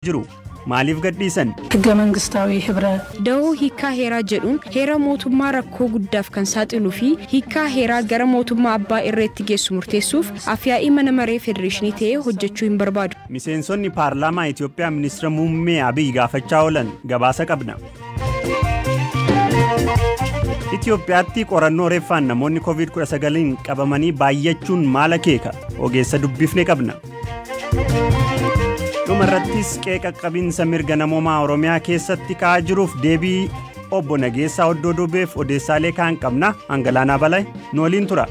jiru. Maaliif gadhiisan? ሕገ መንግስታዊ ህብረ Da'oo hiikaa heeraa jedhuun heera mootummaa rakkoo guddaaf kan saaxiluu fi hiikaa heeraa gara mootummaa abbaa irreetti geessu murteessuuf afyaa'ii mana maree federeeshinii ta'ee hojjechuu hin barbaadu. Miseensonni paarlaamaa Itoophiyaa ministeera muummee Abiy gaafachaa oolan gabaasa qabna. Itoophiyaatti qorannoo reeffaan namoonni COVID-19 qabamanii baay'achuun maal akeeka? Ogeessa dubbifne qabna. Dhumarrattis qeeqa qabiinsa mirga namoomaa Oromiyaa keessatti ka'aa jiruuf deebii obbo Nageessaa Oddoo Dubeef odeessaalee kaan qabna. Hangalaanaa Balay nu waliin tura.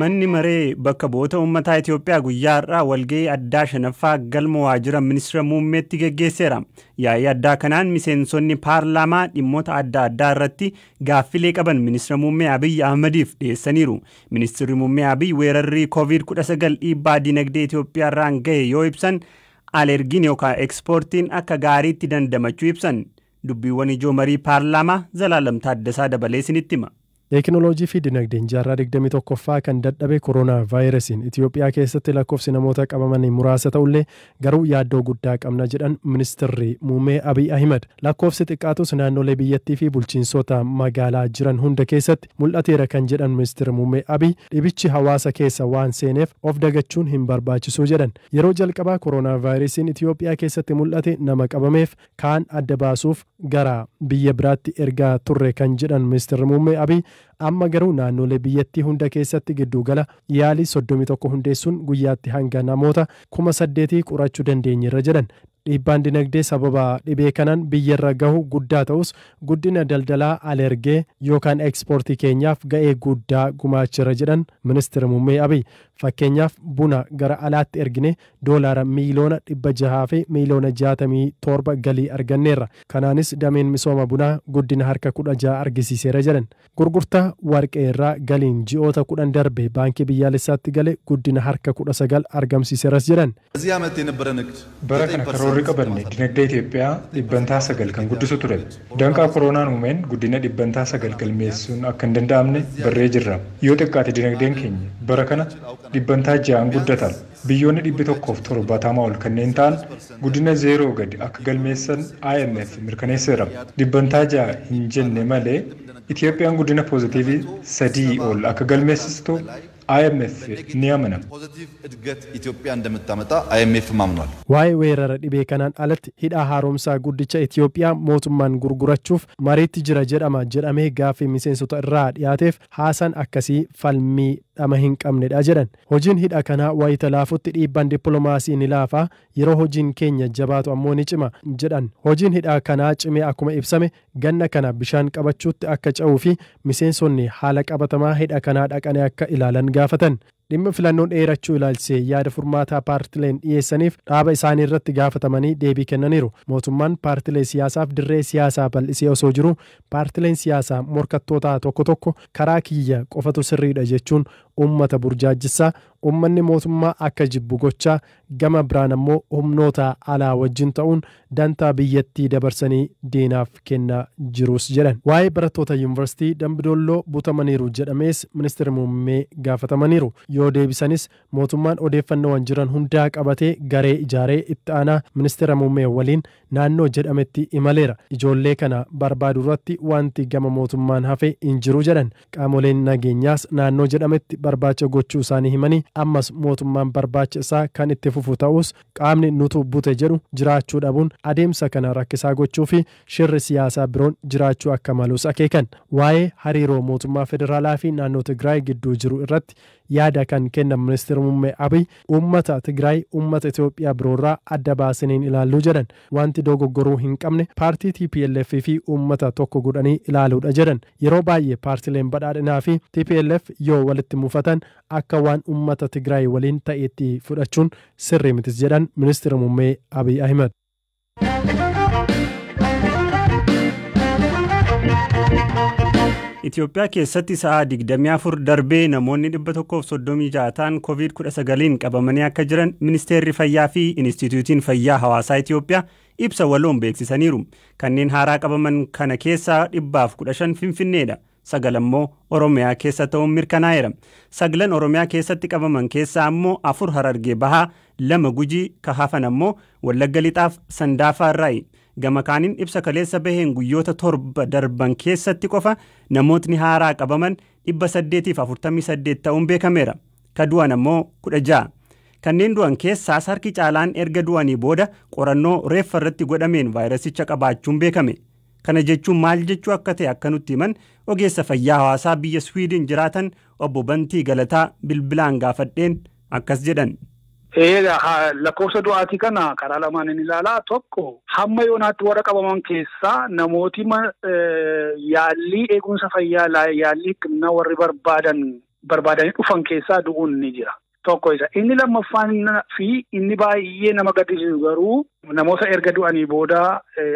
Manni maree bakka bu'oota uummataa Itoophiyaa guyyaa har'aa walga'ii addaa shanaffaa galma waajjira ministeera muummeetti geggeesseera. Yaa'ii addaa kanaan miseensonni paarlaamaa dhimmoota adda addaa irratti gaaffilee qaban ministeera muummee Abiy Ahmediif dhiyeessaniiru. Ministeerri muummee Abiy weerarri COVID-19 dhiibbaa dinagdee Itoophiyaa irraan gahe yoo ibsan alergiin yookaan ekspoortiin akka gaariitti dandamachuu ibsan. Dubbiiwwan ijoo marii paarlaamaa Zalaalam Taaddasaa dabalee isinitti hima. Teekinooloojii fi dinagdeen jaarraa 21ffaa kan dadhabe kooroonaa vaayirasiin Itoophiyaa keessatti lakkoofsi namoota qabamanii muraasa ta'ullee garuu yaaddoo guddaa qabna jedhan ministeerri muummee Abiy Ahimad. Lakkoofsi xiqqaatus naannolee biyyattii fi bulchiinsota magaalaa jiran hunda keessatti mul'ateera kan jedhan ministeerri muummee Abiy dhibichi hawaasa keessa waan seeneef of dagachuun hin barbaachisu jedhan. Yeroo jalqabaa kooroonaa vaayirasiin Itoophiyaa keessatti mul'ate nama qabameef kaan adda baasuuf gara biyya biraatti ergaa turre kan jedhan ministeerri muummee Abiy amma garuu naannolee biyyattii hunda keessatti giddugala yaalii 31 hundeessuun guyyaatti hanga namoota 8,000 qorachuu dandeenyeerra jedhan. Dhiibbaan dinagdee sababa dhibee kanaan biyyarra gahu guddaa ta'us guddina daldalaa alergee yookaan ekspoortii keenyaaf ga'ee guddaa gumaacheera jedhan ministeera muummee Abiy. Fakkeenyaaf buna gara alaatti ergine doolaara miiliyoona 600 fi miiliyoona 67 galii arganneerra. Kanaanis dameen misooma bunaa guddina harka 16 argisiiseera jedhan. Gurgurtaa warqee irraa galiin ji'oota 10 darbe baankii biyyaalessaatti gale guddina harka 19 argamsiiseeras jedhan. በዚህ ዓመት የነበረን እቅድ Bara kana karoorri qabanne dinagdee Itoophiyaa 9% kan guddisu ture. Danqaa koronaan uumeen guddina 9% galmeessuun akka hin danda'amne barree jirra. Yoo xiqqaate dinagdeen keenya bara kana 6% guddata. Biyyoonni 170 ol kanneen ta'an guddina 0 gadi akka galmeessan IMF mirkaneesseera. 6% hin jenne malee Itoophiyaan guddina poozitiivii 3 ol akka galmeessistu IMF ni amana. ፖዚቲቭ እድገት ኢትዮጵያ እንደምታመጣ አይኤምኤፍ አምኗል። Waa'ee weerara dhibee kanaan alatti hidha haaromsaa guddicha Itoophiyaa mootummaan gurgurachuuf mariitti jira jedhama jedhamee gaaffii miseensota irraa dhiyaateef haasaan akkasii falmii dhama hin qabnedha jedhan. Hojiin hidha kanaa wayita laafutti dhiibbaan dippiloomaasii ni laafa, yeroo hojiin keenya jabaatu ammoo ni cima jedhan. Hojiin hidha kanaa cimee akkuma ibsame ganna kana bishaan qabachuutti akka ce'uu fi miseensonni haala qabatamaa hidha kanaa dhaqanii akka ilaalan gaafatan. Dhimma filannoon dheerachuu ilaalchisee yaada furmaataa paartileen dhiyeessaniif dhaaba isaanii irratti gaafatamanii deebii kennaniiru. Mootummaan paartilee siyaasaaf dirree siyaasaa bal'isee osoo jiru paartileen siyaasaa morkattootaa tokko tokko karaa kiyya qofatu sirriidha jechuun uummata burjaajjisaa, uummanni mootummaa akka jibbu gochaa, gama biraan ammoo humnoota alaa wajjin ta'uun dantaa biyyattii dabarsanii diinaaf kennaa jirus jedhan. Waa'ee barattoota yuunivarsiitii Dambidolloo butamaniiru jedhamees ministeera muummee gaafatamaniiru. Yoo deebisanis mootummaan odeeffannoowwan jiran hundaa qabatee garee ijaaree itti aanaa ministeera muummee waliin naannoo jedhametti imaleera. Ijoollee kana barbaadu irratti wanti gama mootummaan hafe hin jiru jedhan. Qaamoleen nageenyaas naannoo jedhametti barbaacha gochuu isaanii himanii ammas mootummaan barbaacha isaa kan itti fufu ta'us qaamni nutu bute jedhu jiraachuu dhabuun adeemsa kana rakkisaa gochuu fi shirri siyaasaa biroon jiraachuu akka malus akeekan. Waa'ee hariiroo mootummaa federaalaa fi naannoo Tigraay gidduu jiru irratti yaada kan kennan ministeera muummee Abiy uummata Tigraay uummata Itoophiyaa biroorraa adda baasaniin ilaalluu jedhan. Wanti dogoggoruu hin qabne paartii TPLF fi uummata tokko godhanii ilaaluudha jedhan. Yeroo baay'ee paartileen badhaadhinaa fi TPLF yoo walitti mufatan akka waan uummata Tigraay waliin ta'etti fudhachuun sirrii mitis jedhan ministeera muummee Abiy Ahimad. Itoophiyaa keessatti sa'a 24 darbee namoonni 136 ta'an COVID-19 qabamanii akka jiran Ministeerri Fayyaa fi Inistituutiin Fayyaa Hawaasaa Itoophiyaa ibsa waloon beeksisaniiru. Kanneen haaraa qabaman kana keessaa 115 Finfinneedha. 9 immoo Oromiyaa keessa ta'uun mirkanaa'eera. 9 Oromiyaa keessatti qabaman keessaa ammoo 4 Harargee Bahaa, 2 Gujii, ka hafan ammoo Wallagga Lixaaf Sandaafaa irraayi. Gama kaaniin ibsa kaleessa baheen guyyoota 7 darban keessatti qofa namootni haaraa qabaman 848 ta'uun beekameera. Ka du'an ammoo 16. Kanneen du'an keessaas harki caalaan erga du'anii booda qorannoo reeffa irratti godhameen vaayirasicha qabaachuun beekame. Kana jechuun maal jechuu akka ta'e akka nutti himan ogeessa fayyaa hawaasaa biyya Swiidin jiraatan obbo Bantii Galataa bilbilaan gaafadheen akkas jedhan. Lakkoofsa du'aatii kana karaa lamaan inni ilaalaa. Tokko, hamma yoonaatti warra qabaman keessaa namooti yaallii eegumsa fayyaa, yaallii hikimnaa warri barbaadanii dhufan keessaa du'uun ni jira. Tokko isa. Inni lammaffaan fi inni baay'ee nama gaddisiisu garuu namoota erga du'anii booda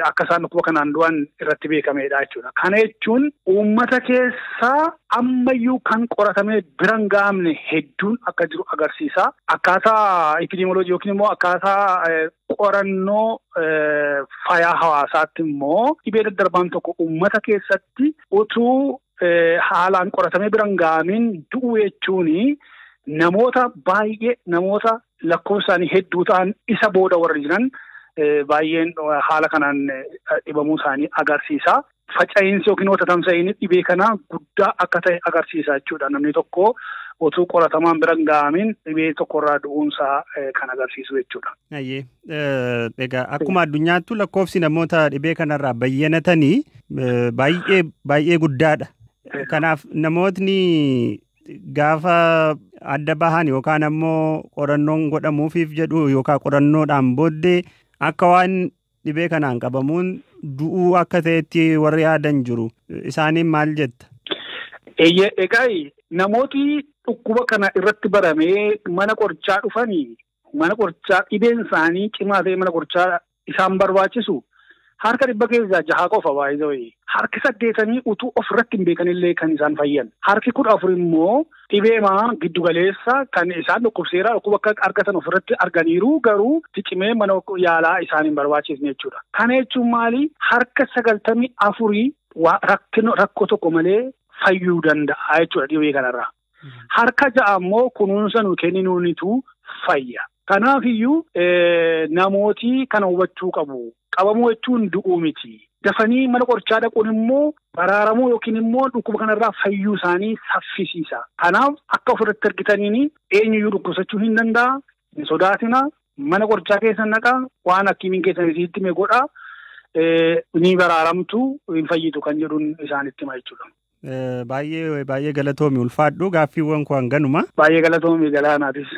akka isaan dhukkuba kanaan du'an irratti beekameedha jechuudha. Kana jechuun uummata keessaa ammayyuu kan qoratamee bira hin ga'amne hedduun akka jiru agarsiisa. Akkaataa epidemioloojii yookiin immoo akkaataa qorannoo fayyaa hawaasaatti immoo dhibee daddarbaan tokko uummata keessatti utuu haalaan qoratamee bira hin ga'amin du'u jechuuni namoota baay'ee, namoota lakkoofsaanii hedduu ta'an isa booda warri jiran baay'een haala kanaan dhibamuu isaanii agarsiisa. Faca'insi yookiin tamsa'inni dhibee kanaa guddaa akka ta'e agarsiisa jechuudha. Namni tokko utuu qoratamaan bira hin ga'amin dhibee tokkorraa du'uunsaa kan agarsiisu jechuudha. Egaa akkuma addunyaattu lakkoofsi namoota dhibee kanarraa bayyanatanii baay'ee baay'ee guddaadha. Kanaaf namootni gaafa adda bahan yookaan ammoo qorannoon godhamuufiif jedhu yookaan qorannoodhaan booddee akka waan dhibee kanaan qabamuun du'uu akka ta'etti warri yaadan jiru. Isaaniin maal jetta? Egaa namooti dhukkuba kana irratti baramee mana qorichaa dhufanii, mana qorichaa dhibeen isaanii cimaa ta'e mana qorichaa isaan barbaachisu harka 100 keessaa 6 qofa baay'ee. Harki 8 utuu ofirratti hin beekanillee kan isaan fayyan. Harki 14 immoo dhibeemaa giddugaleessa kan isaan dhukkubseeraa dhukkuba akka argatan ofirratti arganiiru garuu cimee mana yaalaa isaan hin barbaachisne jechuudha. Kana jechuun maali? Harka 94 rakkoo tokko malee fayyuu danda'a jechuudha dhibee kanarraa. Harka 6 immoo kunuunsa nu kenninuunitu fayya. Kanaafiyyuu namooti kana hubachuu qabu. Qabamuu jechuun du'uu miti. Dafanii mana qorichaa dhaquun immoo baraaramuu yookiin immoo dhukkuba kanarraa fayyuu isaanii saffisiisa. Kanaaf akka ofirratti argitaniin eenyuyyuu dhukkubsachuu hin danda'a. Hin sodaatina. Mana qorichaa keessan dhaqaa. Waan hakiimiin keessan isitti hime godhaa. Ni baraaramtu, hin fayyitu kan jedhuun isaanitti hima jechuudha. Baay'ee baay'ee galatoomi, ulfaadhu. Gaaffiiwwan koo hanganuma. Baay'ee galatoomi galaanaatis.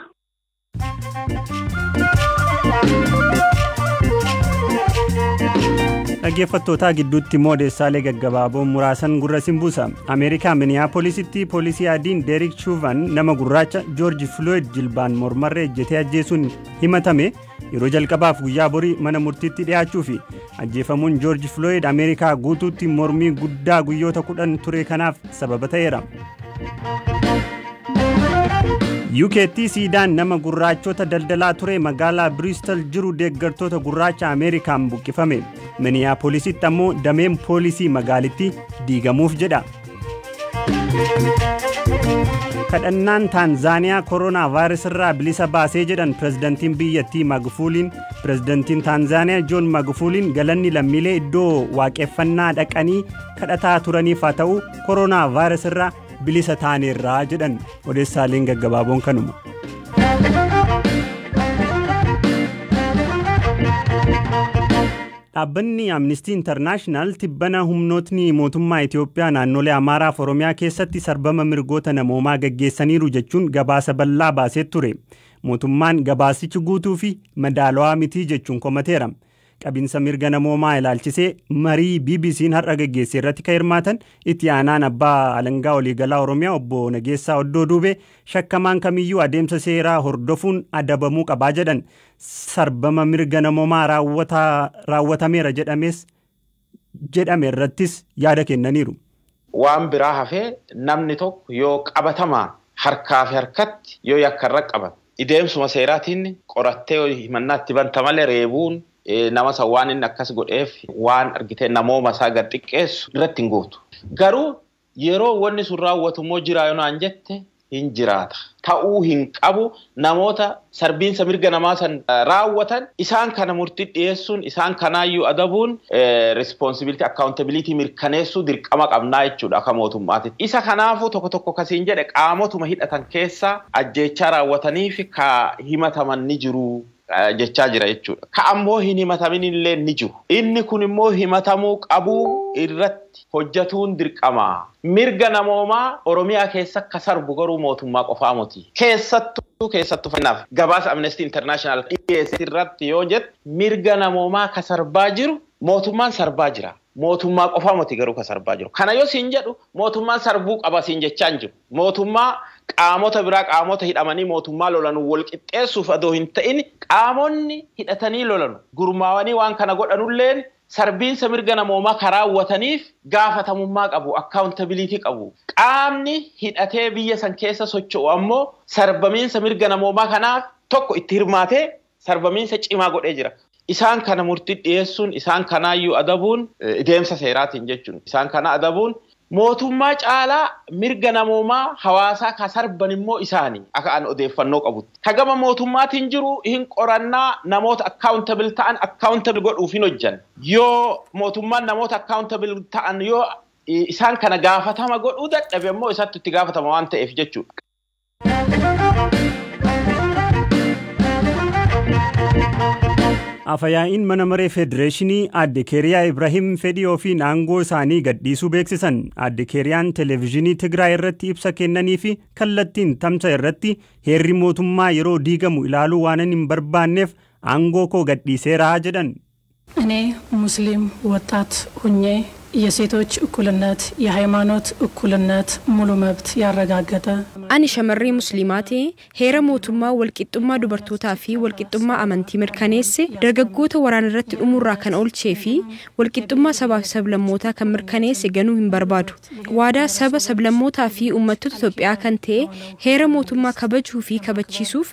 Dhaggeeffattootaa gidduutti immoo odeessaalee gaggabaaboon muraasan gurra sin buusa. Ameerikaa Miniyaapoolisitti poolisii adiin Deerik Chuuvan nama gurraacha Joorji Floyd jilbaan mormarra ejjetee ajjeesuun himatame yeroo jalqabaaf guyyaa borii mana murtiitti dhiyaachuufi ajjeefamuun Joorji Floyd Ameerikaa guutuutti mormii guddaa guyyoota 10 ture kanaaf sababa ta'eera. UKtti siidaan nama gurraachota daldalaa ture magaalaa Bristol jiru deeggartoota gurraacha Ameerikaan buqqifame. Miniyaapoolisitti ammoo dameen poolisii magaalittii diigamuuf jedha. Kadhannaan Taanzaaniyaa koronaa vaayirasirraa bilisa baasee jedhan pirezidantiin biyyattii Magufuuliin. Pirezidantiin Taanzaaniyaa Joon Magufuuliin galanni lammiilee iddoo waaqeffannaa dhaqanii kadhataa turaniif haa ta'u koronaa vaayirasirraa bilisa taaneerraa jedhan. Odeessaaleen gaggabaaboon kanuma. Dhaabbanni Amnesty International tibbana humnootni mootummaa Itoophiyaa naannolee Amaaraa fi Oromiyaa keessatti sarbama mirgoota namoomaa gaggeessaniiru jechuun gabaasa bal'aa baasee ture. Mootummaan gabaasichi guutuu fi madaalawaa miti jechuun komateera. Qabinsa mirga namoomaa ilaalchisee marii BBC'n har'a gaggeesse irratti kan hirmaatan itti aanaan abbaa alangaa waliigalaa Oromiyaa obbo Nageessaa Oddoo Duubee shakkamaan kamiyyuu adeemsa seeraa hordofuun adabamuu qabaa jedhan. Sarbama mirga namoomaa raawwatameera jedhame irrattis yaada kennaniiru. Waan biraa hafee namni tokko yoo qabatamaan harkaa fi harkatti yoo yakkarra qabame ideemsuma seeraatiin qorattee himannaatti banta malee reebuun nama san waan inni akkas godheef waan argitee namooma isaa gad xiqqeessu irratti hin gootu. Garuu yeroo wanni sun raawwatu immoo jira yoo naan jette hin jiraata. Ta'uu hin qabu namoota sarbiinsa mirga namaa san raawwatan isaan kana murtii dhiyeessuun isaan kanaayyuu adabuun responsibility accountability mirkaneessuu dirqama qabnaa jechuudha akka mootummaati. Isa kanaafuu tokko tokko kasiin jedhe qaamotuma hidhatan keessaa ajjeechaa raawwatanii fi ka himataman ni jiru jechaa jira jechuudha. Ka ammoo hin himatamin illee ni jiru. Inni kun immoo himatamuu qabuu irratti hojjetuun dirqama. Mirga namoomaa Oromiyaa keessa akka sarbu garuu mootummaa qofaa miti. Keessattuu fakkeenyaaf gabaasa Amnesty International dhiyeesse irratti yoo jettu mirga namoomaa ka sarbaa jiru mootummaan sarbaa jira. Mootummaa qofaa miti garuu ka sarbaa jiru. Kana yoo siin jedhu mootummaan sarbuu qaba siin jechaa hin jiru. Mootummaa qaamota biraa qaamota hidhamanii mootummaa lolanu wal qixxeessuuf adoo hin ta'in qaamonni hidhatanii lolanu gurmaawanii waan kana godhanulleen sarbiinsa mirga namoomaa karaa raawwataniif gaafatamummaa qabu, accountability qabu. Qaamni hidhatee biyya san keessa socho'u ammoo sarbamiinsa mirga namoomaa kanaaf tokko itti hirmaatee sarbamiinsa cimaa godhee jira. Isaan kana murtii dhiyeessuun isaan kanaayyuu adabuun deemsa seeraatiin jechuun isaan kana adabuun mootummaa caalaa mirga namoomaa hawaasaa ka sarban immoo isaanii akka an odeeffannoo qabutti. Ka gama mootummaatiin jiru hin qorannaa namoota accountable ta'an accountable godhuuf hin hojjan. Yoo mootummaan namoota accountable ta'an yoo isaan kana gaafatama godhuu dadhabe immoo isatti itti gaafatama waan ta'eef jechuudha. Afayaa'iin mana maree federeeshinii Aadde Keeriyaa Ibrahim fedhii ofiin aangoo isaanii gadhiisuu beeksisan. Aadde Keeriyaan televezyiinii Tigraay irratti ibsa kennanii fi kallattiin tamsa irratti heerri mootummaa yeroo diigamu ilaaluu waan hin barbaanneef aangoo koo gadhiiseera jedhan. እኔ ሙስሊም ወጣት ሁኜ የሴቶች እኩልነት፣ የሃይማኖት እኩልነት ሙሉ መብት ያረጋገጠ Ani shamarree musliimaa ta'e heera mootummaa walqixxummaa dubartootaa fi walqixxummaa amantii mirkaneesse dargaggoota waraana irratti dhumuurraa kan oolchee fi walqixxummaa sabaa fi sablammootaa kan mirkaneesse ganuu hin barbaadu. Waadaa saba sablammootaa fi uummattoota Itoophiyaa kan ta'e heera mootummaa kabajuu fi kabachiisuuf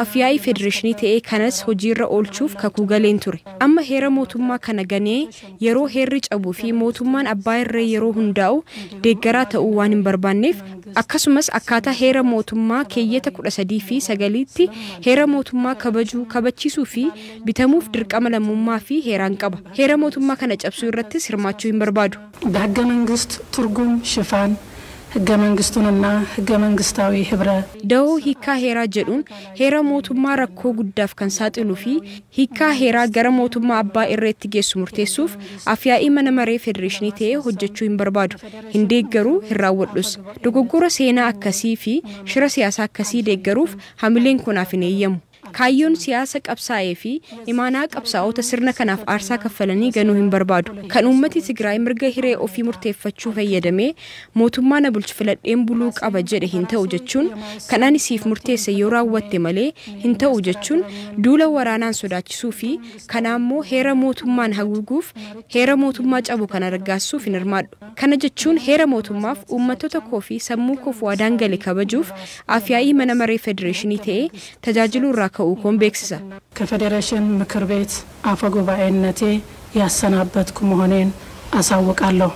afyaa'ii federeeshinii ta'e kanas hojiirra oolchuuf kakuu galeen ture. Amma heera mootummaa kana ganee yeroo heerri cabuu fi mootummaan abbaa irree yeroo hundaa'u deeggaraa ta'uu waan hin barbaanneef akkasumas akkaataa heera mootummaa keeyyata 13 fi 9tti heera mootummaa kabajuu kabachiisuu fi bitamuuf dirqama lammummaa fi heeraan qaba. Heera mootummaa kana cabsuu irrattis hirmaachuu hin barbaadu. በህገ መንግስት ትርጉም ሽፋን ህገ መንግስቱንና ህገ መንግስታዊ ህብረ Dahoo hiikaa heeraa jedhuun heera mootummaa rakkoo guddaaf kan saaxiluu fi hiikaa heeraa gara mootummaa abbaa irreetti geessu murteessuuf afyaa'ii mana maree federeeshinii ta'ee hojjechuu hin barbaadu. Hin deeggaruu, hin raawwadhus. Dogoggora seenaa akkasii fi shira siyaasaa akkasii deeggaruuf hamileen kunaaf hin eeyyamu. Kaayyoon siyaasa qabsaa'ee fi imaanaa qabsaa'ota sirna kanaaf aarsaa kaffalanii ganuu hin barbaadu. Kan uummati Tigraay mirga hiree ofii murteeffachuu fayyadamee mootummaa na bulchu filadheen buluu qaba jedhe hin ta'u jechuun kan ani siif murteesse yoo raawwatte malee hin ta'u jechuun duula waraanaan sodaachisuu fi kana ammoo heera mootummaan haguuguuf heera mootummaa cabu kana raggaasisuuf hin hirmaadhu. Kana jechuun heera mootummaaf uummattoota koo fi sammuu koof waadaan gale kabajuuf afyaa'ii mana maree federeeshinii ta'ee tajaajiluu irraa ka'uu koon beeksisa. ከፌዴሬሽን ምክር ቤት አፈ ጉባኤነቴ ያሰናበትኩ መሆኔን አሳውቃለሁ።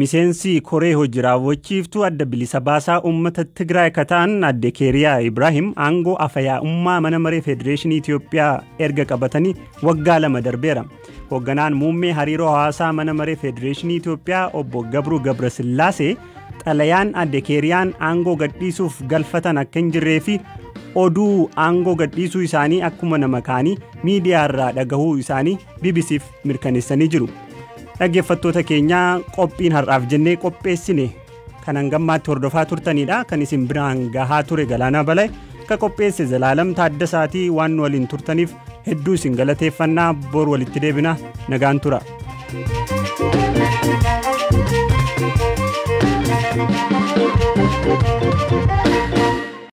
Miseensi koree hojii raawwachiiftuu adda bilisa baasaa uummata Tigraay kan ta'an Aadde Keeriyaa Ibrahim aangoo afyaa'ummaa mana maree federeeshinii Itoophiyaa erga qabatanii waggaa 2 darbeera. Hoogganaan muummee hariiroo hawaasaa mana maree federeeshinii Itoophiyaa obbo Gabruu Gabrasillaasee xalayaan Aadde Keeriyaan aangoo gadhiisuuf galfatan akka hin jirree fi oduu aangoo gadhiisuu isaanii akkuma nama kaanii miidiyaa irraa dhagahuu isaanii BBCf mirkaneessanii jiru. Dhaggeeffattoota keenyaa qophiin har'aaf jennee qopheessine kan hangammaatti hordofaa turtanidha. Kan isin biraan gahaa ture Galaanaa Balaa, ka qopheesse Zalaalam Taaddasaatii waan nu waliin turtaniif hedduu isin galateeffannaa. Boru walitti deebina, nagaan tura.